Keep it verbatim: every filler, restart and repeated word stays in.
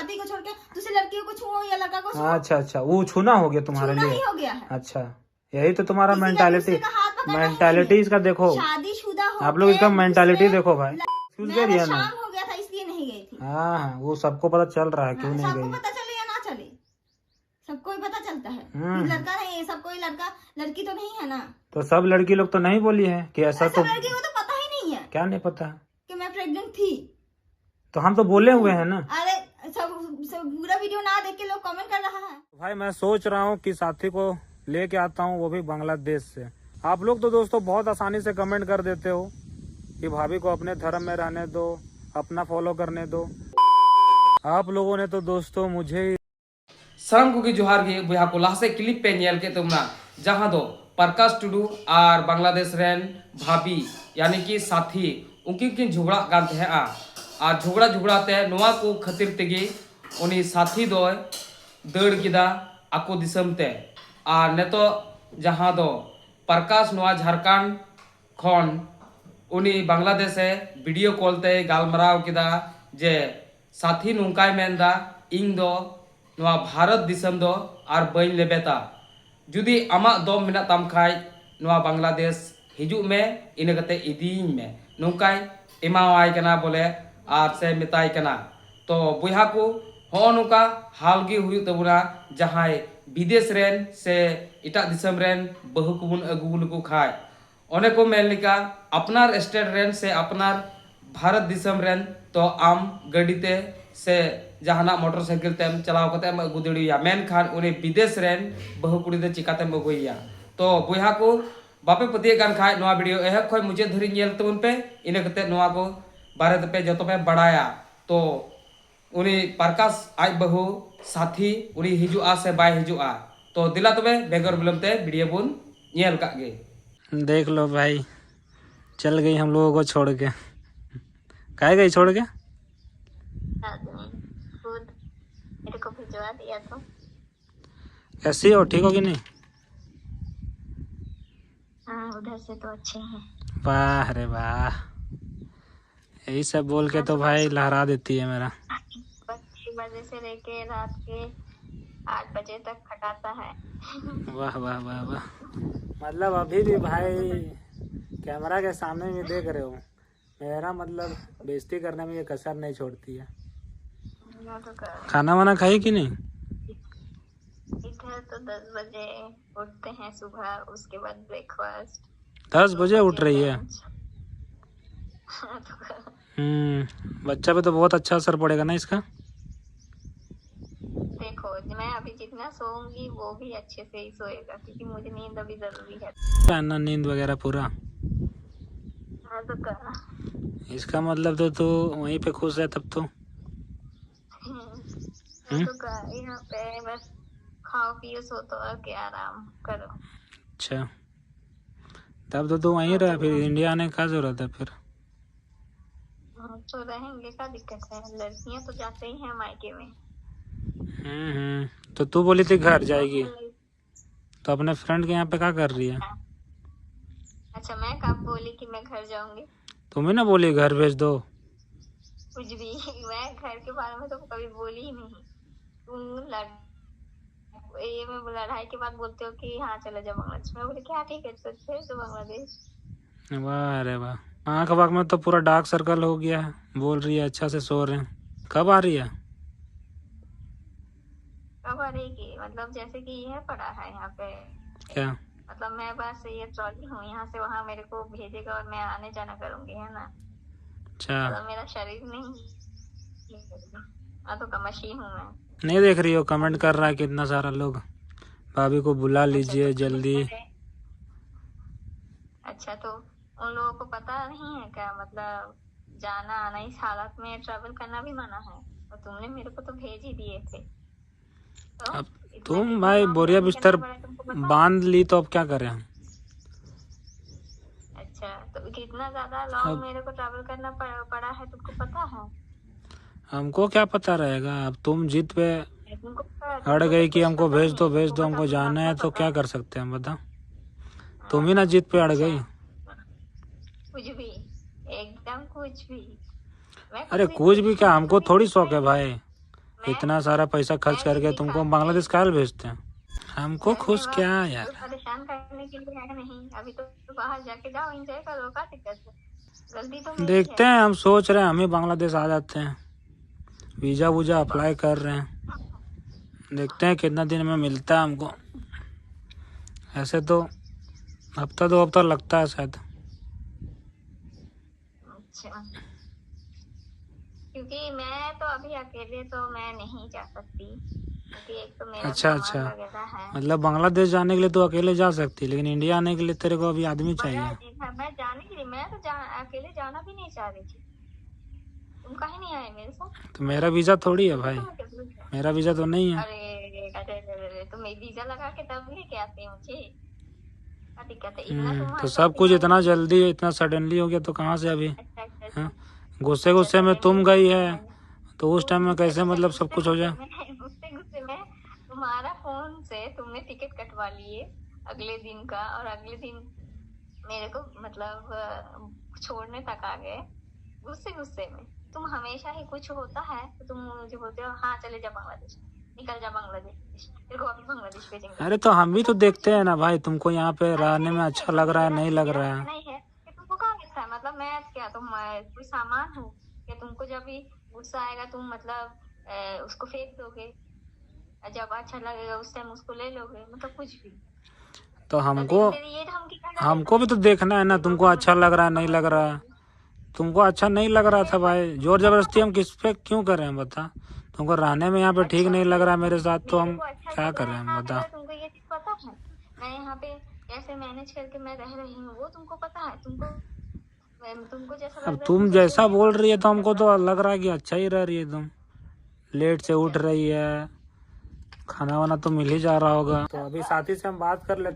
शादी को छोड़ के दूसरी लड़कियों को छुओ या लड़का को छुओ। अच्छा, अच्छा, वो छूना हो गया तुम्हारे छूना लिए। ही हो गया है। अच्छा, यही तो तुम्हारा किसी का दूसरे मेंटालिटी। का हाथ पकड़ना ही मेंटालिटी नहीं। इसका देखो। शादीशुदा हो आप लोग इसका मेंटालिटी देखो भाई। क्यों गई है ना? शाम हो गया था, इसलिए नहीं गई थी। हाँ, हाँ, वो सबको पता चल रहा है क्यों हाँ, नहीं गई। पता चले या ना चले, सबको ही पता चलता है। हम्म। लड़का नहीं, सबको ही लड़का, लड़की तो नहीं है ना। तो सब लड़की लोग तो नहीं बोली है कि ऐसा तो। लड़की को तो पता ही नहीं है। क्या नहीं पता? कि मैं प्रेग्नेंट थी। तो हम तो बोले हुए हैं ना। अरे, सब सब पूरा वीडियो ना देख के लोग कमेंट कर रहा है। भाई, मैं सोच रहा हूँ कि साथी को लेके आता हूँ, वो भी बांग्लादेश से। आप लोग तो दोस्तों बहुत आसानी से कमेंट कर देते हो कि भाभी को अपने धर्म में रहने दो, अपना फॉलो करने दो। आप लोगों ने तो दोस्तों मुझे ही ᱥᱟᱱᱟᱢ ᱠᱚᱜᱮ ᱡᱚᱦᱟᱨ ᱜᱮ ᱵᱚᱭᱦᱟ ᱠᱚ, ᱞᱟᱦᱟ ᱥᱮᱫ ᱠᱞᱤᱯ ᱯᱮ ᱧᱮᱞ ᱠᱮᱫ ᱛᱟᱵᱚᱱᱟ, ᱡᱟᱦᱟᱸ ᱫᱚ ᱯᱨᱚᱠᱟᱥ ᱴᱩᱰᱩ ᱟᱨ ᱵᱟᱝᱞᱟᱫᱮᱥ ᱨᱮᱱ ᱵᱷᱟᱵᱤ, ᱭᱟᱱᱤ ᱠᱤ ᱥᱟᱛᱷᱤ, ᱩᱱᱠᱤᱱ ᱠᱤᱱ ᱡᱷᱚᱜᱽᱲᱟᱜ ᱠᱟᱱ ᱛᱟᱦᱮᱸᱜᱼᱟ᱾ ᱟᱨ ᱡᱷᱚᱜᱽᱲᱟ ᱡᱷᱚᱜᱽᱲᱟ ᱛᱮ ᱱᱚᱣᱟ ᱠᱚ ᱠᱷᱟᱹᱛᱤᱨ ᱛᱮᱜᱮ ᱩᱱᱤ ᱥᱟᱛᱷᱤ ᱫᱚᱭ ᱫᱟᱹᱲ ᱠᱮᱫᱟ ᱟᱠᱚ ᱫᱤᱥᱚᱢ ᱛᱮ᱾ ᱟᱨ ᱱᱤᱛᱚᱜ ᱡᱟᱦᱟᱸ ᱫᱚ ᱯᱨᱚᱠᱟᱥ ᱱᱚᱣᱟ ᱡᱷᱟᱲᱠᱷᱚᱸᱰ ᱠᱷᱚᱱ ᱩᱱᱤ ᱵᱟᱝᱞᱟᱫᱮᱥ ᱮ ᱵᱷᱤᱰᱤᱭᱳ ᱠᱚᱞ ᱛᱮᱭ ᱜᱟᱞᱢᱟᱨᱟᱣ ᱠᱮᱫᱟ ᱡᱮ ᱥᱟᱛᱷᱤ ᱱᱚᱝᱠᱟᱭ ᱢᱮᱱᱫᱟ, ᱤᱧ ᱫᱚ ᱱᱚᱣᱟ ᱵᱷᱟᱨᱚᱛ ᱫᱤᱥᱚᱢ ᱫᱚ ᱟᱨ ᱵᱟᱹᱧ ᱞᱮᱵᱮᱫᱟ᱾ ᱡᱩᱫᱤ ᱟᱢᱟᱜ ᱫᱚᱢ ᱢᱮᱱᱟᱜ ᱛᱟᱢ ᱠᱷᱟᱡ ᱱᱚᱣᱟ ᱵᱟᱝᱞᱟᱫᱮᱥ ᱦᱤᱡᱩᱜ ᱢᱮ, ᱤᱱᱟᱹ ᱠᱟᱛᱮ ᱤᱫᱤᱭᱤᱧ ᱢᱮ, ᱱᱚᱝᱠᱟᱭ ᱮᱢᱟᱣᱟᱭ ᱠᱟᱱᱟ ᱵᱚᱞᱮ, ᱟᱨ ᱥᱮ ᱢᱮᱛᱟᱭ ᱠᱟᱱᱟ᱾ ᱛᱚ ᱵᱚᱭᱦᱟ ᱠᱚ, ᱦᱚᱸᱜᱼᱚ ᱱᱚᱝᱠᱟ ᱦᱟᱞ ᱜᱮ ᱦᱩᱭᱩᱜ ᱛᱟᱵᱚᱱᱟ, ᱡᱟᱦᱟᱸᱭ ᱵᱤᱫᱮᱥ ᱨᱮᱱ ᱥᱮ ᱮᱴᱟᱜ ᱫᱤᱥᱚᱢ ᱨᱮᱱ ᱵᱟᱹᱦᱩ ᱠᱚᱵᱚᱱ ᱟᱹᱜᱩ ᱞᱮᱠᱚ ᱠᱷᱟᱡ᱾ ᱚᱱᱮ ᱠᱚ ᱢᱮᱱ ᱞᱮᱠᱟ, ᱟᱯᱱᱟᱨ ᱥᱴᱮᱴ ᱨᱮᱱ ᱥᱮ ᱟᱯᱱᱟᱨ ᱵᱷᱟᱨᱚᱛ ᱫᱤᱥᱚᱢ ᱨᱮᱱ ᱛᱚ ᱟᱢ ᱜᱟᱹᱰᱤ ᱛᱮ ᱥᱮ ᱡᱟᱦᱟᱱᱟᱜ ᱢᱚᱴᱚᱨ ᱥᱟᱭᱠᱮᱞ ᱛᱮᱢ ᱪᱟᱞᱟᱣ ᱠᱟᱛᱮ ᱮᱢ ᱟᱹᱜᱩ ᱫᱟᱲᱮᱣᱟᱭᱟ, ᱢᱮᱱᱠᱷᱟᱱ ᱩᱱᱤ ᱵᱤᱫᱮᱥ ᱨᱮᱱ ᱵᱟᱹᱦᱩ ᱠᱩᱲᱤ ᱫᱚ ᱪᱤᱠᱟᱛᱮᱢ ᱟᱹᱜᱩᱭᱮᱭᱟ? ᱛᱚ ᱵᱚᱭᱦᱟ ᱠᱚ, ᱵᱟᱯᱮ ᱯᱟᱹᱛᱭᱟᱹᱜ ᱠᱟᱱ ᱠᱷᱟᱡ ᱱᱚᱣᱟ ᱵᱷᱤᱰᱤᱭᱳ ᱮᱦᱚᱵ ᱠᱷᱚᱱ ᱢᱩᱪᱟᱹᱫ ᱫᱷᱟᱹᱨᱤᱡ ᱧᱮᱞ ᱛᱟᱵᱚᱱ ᱯᱮ, ᱤᱱᱟᱹ ᱠᱟᱛᱮ ᱱᱚᱣᱟ ᱠᱚ ᱵᱟᱨᱮ ᱛᱮᱯᱮ ᱡᱚᱛᱚ ᱯᱮ ᱵᱟᱲᱟᱭᱟ᱾ ᱛᱚ ᱩᱱᱤ ᱯᱨᱚᱠᱟᱥ ᱟᱡ ᱵᱟᱹᱦᱩ ᱥᱟᱛᱷᱤ ᱩᱱᱤ ᱦᱤᱡᱩᱜᱼᱟ ᱥᱮ ᱵᱟᱭ ᱦᱤᱡᱩᱜᱼᱟ? ᱛᱚ ᱫᱮᱞᱟ ᱛᱚᱵᱮ ᱵᱮᱜᱚᱨ ᱵᱤᱞᱚᱢ ᱛᱮ ᱵᱷᱤᱰᱤᱭᱳ ᱵᱚᱱ ᱧᱮᱞ ᱠᱟᱜ ᱜᱮ᱾ देख लो भाई, चल गई हम लोगों को छोड़ के। काहे गई छोड़ के? खुद मेरे को भिजवा दिया तो। कैसी हो, ठीक हो कि नहीं? हाँ, उधर से तो अच्छे हैं। वाह रे वाह, यही सब बोल के तो भाई लहरा देती है मेरा। बजे से लेके रात के आठ बजे तक खटाता है। वाह वाह वाह वाह। मतलब अभी भी भाई कैमरा के सामने में देख रहे हो, मेरा मतलब बेइज्जती करने में ये कसर नहीं छोड़ती है। ना तो कर खाना वाना खाई कि नहीं? इधर तो दस बजे उठते हैं सुबह, उसके बाद ब्रेकफास्ट। दस बजे उठ रही है। तो कर हम्म। बच्चा पे तो बहुत अच्छा असर पड़ेगा ना इसका। देखो, मैं अभी जितना सोऊंगी वो भी अच्छे से ही सोएगा, क्योंकि मुझे नींद अभी जरूरी है। पहनना नींद वगैरह पूरा। हाँ तो कर इसका मतलब तो तू वहीं पे खुश है तब तो। हाँ तो कर यहाँ पे बस खाओ पियो सो तो के आराम करो। अच्छा, तब तो तू वहीं रहा, फिर इंडिया आने का जरूरत है फिर? हम तो रहेंगे, क्या दिक्कत है? लड़कियां तो जाते ही हैं मायके में। हम्म हम्म। तो तू बोली थी घर जाएगी, तो अपने फ्रेंड के यहाँ पे क्या कर रही है? अच्छा, मैं कब बोली कि मैं घर जाऊंगी? तुम ही ना बोली घर भेज दो। कुछ भी। मैं घर के बारे में तो कभी बोली ही नहीं। तुम लड़ ये मैं लड़ाई के बाद बोलते हो कि हाँ चले जाओ बांग्लादेश। मैं बोली क्या ठीक है, तो भेज दो बांग्लादेश। वाह रे वाह, आँख वाँख में तो पूरा डार्क सर्कल हो गया है। बोल रही है अच्छा से सो रहे हैं। कब आ रही है? कब आ रही की मतलब जैसे कि यह पड़ा है यहाँ पे। क्या? मतलब मैं बस ये ट्रॉली हूँ, यहाँ से वहाँ मेरे को भेजेगा और मैं आने जाना करूँगी, है ना? अच्छा, मतलब मेरा शरीर नहीं, मैं तो का मशीन हूँ मैं। नहीं देख रही हो? कमेंट कर रहा है कितना सारा लोग, भाभी को बुला लीजिए जल्दी। अच्छा, तो उन लोगों को पता नहीं है क्या, मतलब जाना आना इस हालत में ट्रैवल करना भी मना है? और तुमने मेरे को तो भेज ही दिए थे। तो अब इतना तुम इतना भाई लॉन्ग बोरिया जर्नी बिस्तर करना पड़ा तुमको पता? बांध ली तो अब क्या करें हम? अच्छा, तो कितना ज्यादा लॉन्ग अब- मेरे को ट्रैवल करना पड़- पड़ा है तुमको पता है? हमको क्या पता रहेगा? अब तुम जिद पे तुमको पता है, अड़ तुमको गई तो कि कुछ हमको पता भेज नहीं दो, है, भेज दो, तुमको हमको तो जाना है, आपका तो पता क्या कर सकते हैं हम, बता? तुम ही ना जिद पे अड़ गई। कुछ भी, एकदम कुछ भी। मैं अरे कुछ भी कुछ भी क्या, हमको थोड़ी शौक है भाई। इतना सारा पैसा खर्च करके तुमको बांग्लादेश काहे भेजते हैं? हमको खुश क्या यार। परेशान करने के लिए है नहीं। अभी तो बाहर जाके जाओ, एंजॉय करो, का दिक्कत है? गलती तो मेरी देखते है। हैं, हम सोच रहे हैं हम ही बांग्लादेश आ जाते हैं। वीज़ा वूज़ा अप्लाई कर रहे हैं, देखते हैं कितना दिन में मिलता है हमको। ऐसे तो हफ्ता दो हफ्ता लगता है शायद। अच्छा, क्योंकि मैं तो अभी अकेले तो मैं नहीं जा सकती, क्योंकि एक तो मेरा अच्छा, सामान अच्छा। वगैरह है। मतलब बांग्लादेश जाने के लिए तो अकेले जा सकती है, लेकिन इंडिया आने के लिए तेरे को अभी आदमी चाहिए। भैया जी, मैं, मैं जाने के लिए, मैं तो जा, अकेले जाना भी नहीं चाह रही थी। तुम काहे नहीं आए मेरे साथ? तो मेरा वीज़ा थोड़ी है भाई, तुम कैसे? मेरा वीज़ा तो नहीं है। अरे, अरे, अरे, अरे, तुम वीज़ा लगा के तब लेके आते हैं मुझे। क्या दिक्कत है? इतना हम्म, तुम्हारे तो पास सब कुछ इतना इतना जल्दी, इतना सडनली हो गया तो कहाँ से अभी? अच्छा, अच्छा, हाँ? अच्छा। गुस्से गुस्से में तुम गई है, तो उस टाइम में कैसे मतलब सब कुछ हो जाए? गुस्से गुस्से में तुम्हारा फोन से तुमने टिकट कटवा लिए अगले दिन का, और अगले दिन मेरे को मतलब अ, छोड़ने तक आ गए गुस्से गुस्से में। तुम हमेशा ही कुछ होता है तो तुम मुझे बोलते हो, "हाँ, चले जा बांग्लादेश, निकल जा बांग्लादेश, तेरे को अभी बांग्लादेश भेजेंगे।" अरे तो हम भी तो देखते हैं ना भाई, तुमको यहाँ पे रहने में अच्छा लग रहा है, नहीं लग रहा है। नहीं है कि तुमको कहाँ लगता है, मतलब मैं क्या, तुम अ, कोई सामान हो कि तुमको जब भी गुस्सा आएगा तुम मतलब अ, उसको फेंक दोगे, और जब अच्छा लगेगा उस टाइम उसको ले लोगे, मतलब कुछ भी। तो हमको, ये धमकी कहाँ हमको भी तो देखना है ना, तुमको अच्छा लग रहा है, नहीं लग रहा है। तुमको अच्छा नहीं लग रहा था भाई, जोर जबरदस्ती हम किस पे क्यों कर रहे हैं बता? तुमको रहने में यहाँ पे ठीक नहीं लग रहा है मेरे साथ, तो हम क्या कर रहे हैं बता? तुमको ये चीज पता है, मैं यहाँ पे कैसे मैनेज करके मैं रह रही हूँ, वो तुमको पता है? तुमको मैं- तुमको जैसा अब लग रहा है, तुम तुमको जैसा बोल रही है तो हमको तो लग रहा है कि अच्छा ही रह रही है तुम। लेट से उठ रही है, खाना वाना तो मिल ही जा रहा होगा। तो अभी साथी से हम बात कर लेते